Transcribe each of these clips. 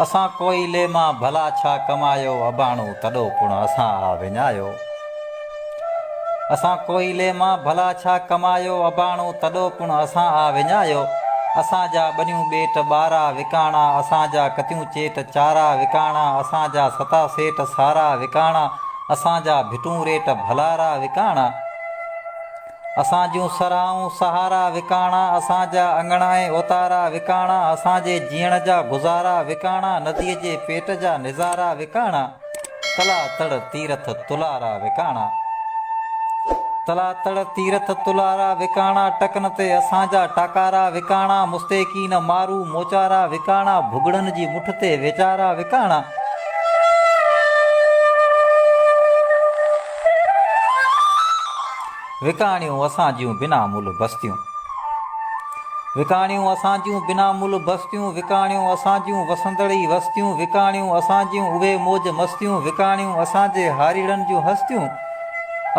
اسان ڪوئلي مان ڀلا ڇا ڪمايو، اباڻو تڏو پڻ اسان آ وڃايو. اسان ڪوئلي مان ڀلا ڇا ڪمايو، اباڻو تڏو پڻ اسان آ وڃايو. اسان جا ٻنيون ٻيٽ ٻارا وڪاڻا، اسان جا ڪتيون چيٽ چارا وڪاڻا، اسان جا ستا سيٽ سارا وڪاڻا، اسان جا ڀٽون ريٽ ڀلارا وڪاڻا. اسان جون سرهائون سهارا وڪاڻا، اسان جا اڱڻ ۽ اوتارا وڪاڻا، اسان جي جيئڻ جا گذارا وڪاڻا، نديء جي پيٽ جا نظارا وڪاڻا، تلا تڙ تيرٿ تلارا وڪاڻا. تلا تڙ تيرٿ تلارا وڪاڻا، ٽڪن تي اسان جا ٽاڪارا وڪاڻا، مستيقين مارو موچارا وڪاڻا، ڀڳڙن جي مٺ تي ويچارا وڪاڻا. وڪاڻيون اسان جون بنا ملهه بستيون. وڪاڻيون اسان جون بنا ملهه بستيون، وڪاڻيون اسان جون وسندڙ ئي وستيون، وڪاڻيون اسان جون اهي موج مستيون، وڪاڻيون اسان جي هاريڙن جون هستيون،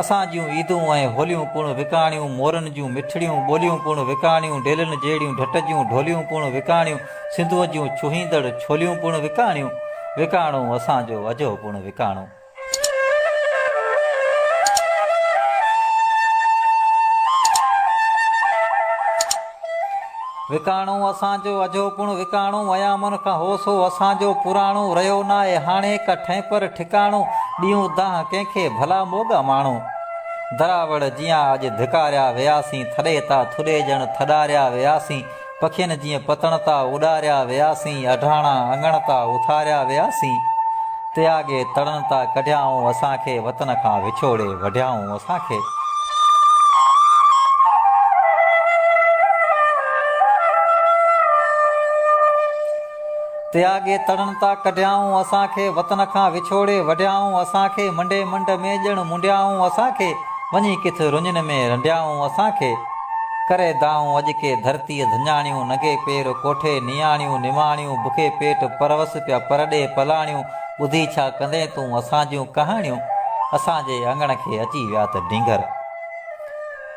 اسان جون عيدون ۽ هوليون پڻ وڪاڻيون، مورن جون مٺڙيون ٻوليون پڻ وڪاڻيون، ڊيلن جهڙيون ڍٽ جون ڍوليون پڻ وڪاڻيون، سنڌوء جون ڇهيندڙ ڇوليون پڻ وڪاڻيون، وڪاڻو اسان جو اجهو پڻ وڪاڻو. وڪاڻو اسان جو اجهو پڻ وڪاڻو ايامن کان هو سو اسان جو پراڻو رهيو ناهي هاڻي ڪا ٺهپر ٺڪاڻو ڏيون دانهن ڪنهن کي ڀلا موڳا ماڻهو دراوڙ جيان اڄ ڌڪاريا وياسين ٿڏي تا ٿڏي ڄڻ ٿڏاريا وياسين پکين جيئن پتڻ تا اڏاريا وياسين، اڍاڻا اڱڻ تا اٿاريا وياسين، تياڳي تڙن تا ڪڍيائون اسان کي، وطن کان وڇوڙي وڍيائون اسان کي. تياڳي تڙن تا ڪڍيائون اسان کي، وطن کان وڇوڙي وڍيائون اسان کي، منڊي منڊ ۾ ڄڻ منڊيائون اسان کي، وڃي ڪٿ رڃن ۾ رنڊيائون اسان کي. ڪري دانهون اڄ ڪي ڌرتيء ڌڃاڻيون، ننگي پير ڪوٺي نياڻيون، نماڻيون، بکي پيٽ پروس پيا پرڏيهه پلاڻيون، ٻڌي ڇا ڪندين تون اسان جون ڪهاڻيون، اسان جي اڱڻ کي اچي ويا ته ڊينگهر.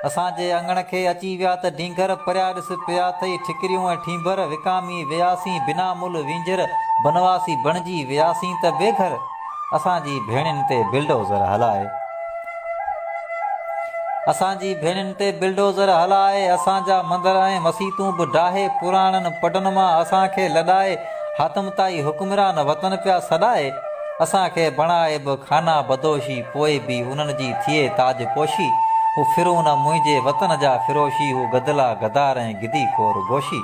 اسان جي اڱڻ کي اچي ويا ته ڊينگهر، پريا ڏس پيا ٿئي ٺڪريون ۽ ٺينڀر، وڪامي وياسين بنا ملهه وينجهر، بنواسي بڻجي وياسين ته بي گهر، اسان جي ڀيڻين تي بلڊوزر هلائي. اسان جي ڀيڻين تي بلڊوزر هلائي، اسان جا مندر ۽ مسيتون به ڊاهي، پراڻن پڊن مان اسان کي لڏائي، حاتم طائي حڪمران وطن پيا سڏائي، اسان کي بڻائي به خانه بدوشي، پوء به انهن جي ٿئي تاج پوشي، هو فرعون منهنجي وطن جا فروشي، هو گدلا غدار ۽ گدي خور گوشي.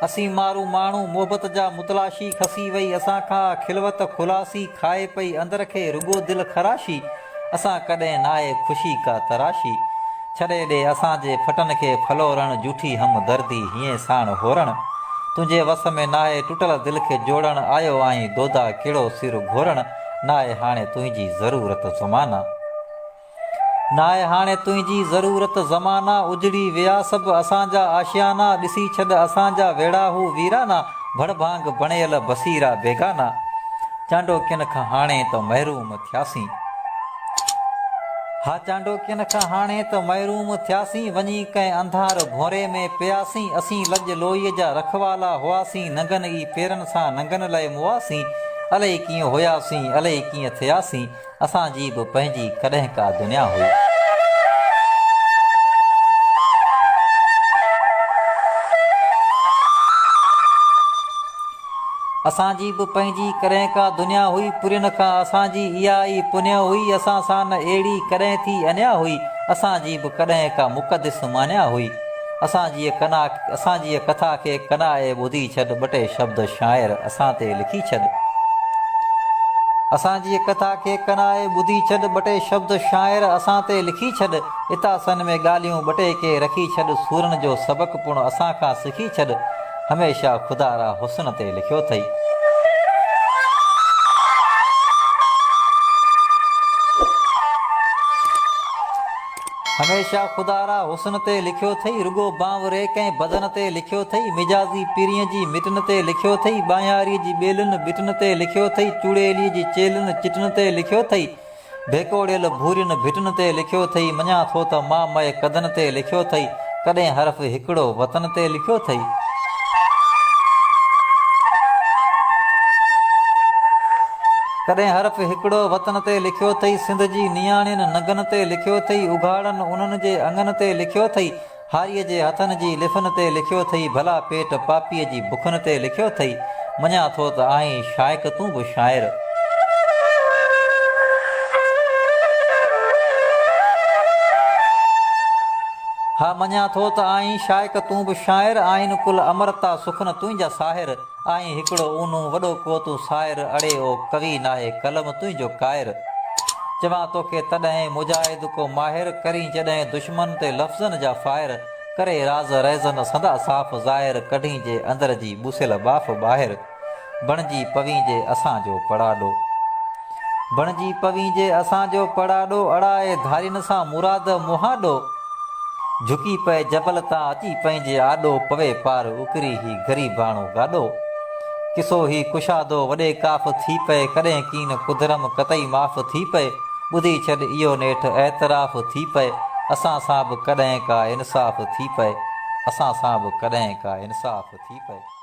اسين مارو ماڻهو محبت جا متلاشي، کسي وئي اسان کان آ خلوت خلاصي، کائي پئي اندر کي رڳو دل خراشي، اسان ڪڏهن ناهي خوشي ڪا تراشي. ڇڏي ڏي اسان جي ڦٽن کي ڦلورڻ، جوٺي هم دردي هينئين ساڻ هورڻ. تنهنجي وس ۾ ناهي ٽٽل دل کي جوڙڻ، آيو آهين دودا ڪهڙو سر گهورڻ، ناهي هاڻي تنهنجي ضرورت زمانا. ناهي هاڻي تنهنجي ضرورت زمانا، اجڙي ويا سڀ اسان جا آشيانا، ڏسي ڇڏ اسان جا ويڙها هو ويرانا، ڀڙڀانگ بڻيل بصيرا بيگانا. چانڊوڪين کان هاڻي ته محروم ٿياسين. ها چانڊوڪين کان هاڻي ته محروم ٿياسين، وڃي ڪنهن انڌار ڀونري ۾ پياسين، اسين لڄ لوئيء جا رکوالا هئاسين، ننگن ئي پيرن سان ننگن لئه مواسين، الئي ڪيئن هياسين، الئي ڪيئن ٿياسين، اسان جي به پنهنجي ڪڏهن ڪا دنيا هئي. اسان جي به پنهنجي ڪڏهن ڪا دنيا هئي، پرين کان اسان جي اها ئي پنيا هئي، اسان سان نه اهڙي ڪڏهن ٿي انيا هئي، اسان جي به ڪڏهن ڪا مقدس مانيا هئي. اسان جيء ڪنا اسان جيء ڪٿا کي ڪنائي ٻڌي ڇڏ، ٻه ٽي شبد شاعر اسان تي لکي ڇڏ. اسان جيء ڪٿا کي ڪنائي ٻڌي ڇڏ، ٻه ٽي شبد شاعر اسان تي لکي ڇڏ. اتاسن ۾ ڳالهيون ٻه ٽي ڪي رکي ڇڏ، سورن جو سبق پڻ اسان کان سکي ڇڏ. هميشه خدا را حسن تي لکيو اٿئي. هميشه خدا را حسن تي لکيو اٿئي، رڳو بانوري ڪنهن بدن تي لکيو اٿئي، مجازي پرينء جي مٽن تي لکيو اٿئي، ٻانهياريء جي ٻيلن ٻٽن تي لکيو اٿئي، چوڙيليء جي چيلن چٽن تي لکيو اٿئي. ڀيڪوڙيل ڀورين ڀٽن تي لکيو ٿئي مڃان ٿو ته مان مئي قدن تي لکيو ٿئي ڪڏهن حرف هڪڙو وطن تي لکيو ٿئي. ڪڏهن حرف هڪڙو وطن تي لکيو ٿئي سنڌ جي نياڻين ننگن تي لکيو ٿئي اگهاڙن انهن جي اڱن تي لکيو ٿئي هاريء جي هٿن جي لڦن تي لکيو ٿئي ڀلا پيٽ پاپيء جي بکن تي لکيو ٿئي مڃان ٿو ته آهين شائق تون به شاعر. ها مڃان ٿو ته آهين شائق تون به شاعر آهن ڪل امرتا سخن تنهنجا ساحر آهين هڪڙو اونهون وڏو ڪو تون سائر اڙي او ڪوي ناهي قلم تنهنجو ڪائر. چوان توکي تڏهن مجاهد ڪو ماهر، ڪرين جڏهن دشمن تي لفظن جا فائر، ڪري راز رهزن سندا صاف ظاهر، ڪڍين جي اندر جي ٻوسيل ٻاڦ ٻاهر، بڻجي پوين جي اسان جو پڙاڏو. بڻجي پوين جي اسان جو پڙاڏو، اڙائي ڌارين سان مراد مهاڏو، جهڪي پئي جبل تان اچي پنهنجي آڏو، پوي پار اڪري هي غريباڻو گاڏو. قصو هي ڪشادو وڏي ڪاف ٿي پئي ڪڏهن ڪين ڪڌرم قطعي معاف ٿي پئي ٻڌي ڇڏ اهو نيٺ اعتراف ٿي پئي اسان سان به ڪڏهن ڪا انصاف ٿي پئي اسان سان به ڪڏهن ڪا انصاف ٿي پئي.